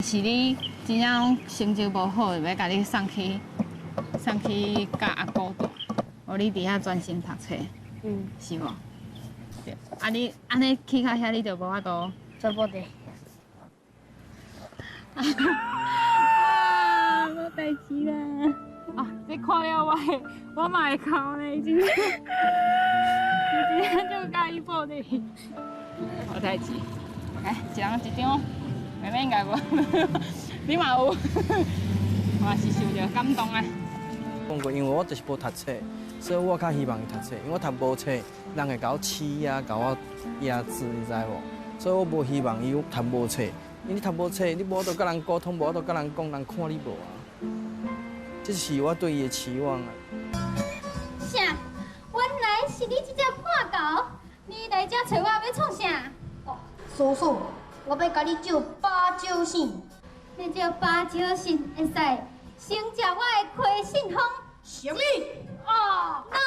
是你真正成績無好，欲共你送去送去佮阿姑蹛，予你佇遐專心讀冊，是無？對，啊你按呢去到遐，你就無法度做無得。啊，無代誌啦。啊，這看了我會，我嘛會哭呢，真正，真正就佮意報的。無代誌，來，一人一張，妹妹應該無，你嘛有，我是受著感動啊。講過，因為我就是無讀冊，所以我較希望伊讀冊，因為我讀無冊，人會共我欺啊，共我壓制，你知無？所以我無希望伊讀無冊，因為你讀無冊，你無法度佮人溝通，無法度佮人講，人看你無啊。這是我對伊的期望啊。啥？原來是你這隻破狗！你來遮揣我欲創啥？哦，叔叔，我欲共你借芭蕉扇。你借芭蕉扇會使，先食我的虧心風。啥物？哦，來。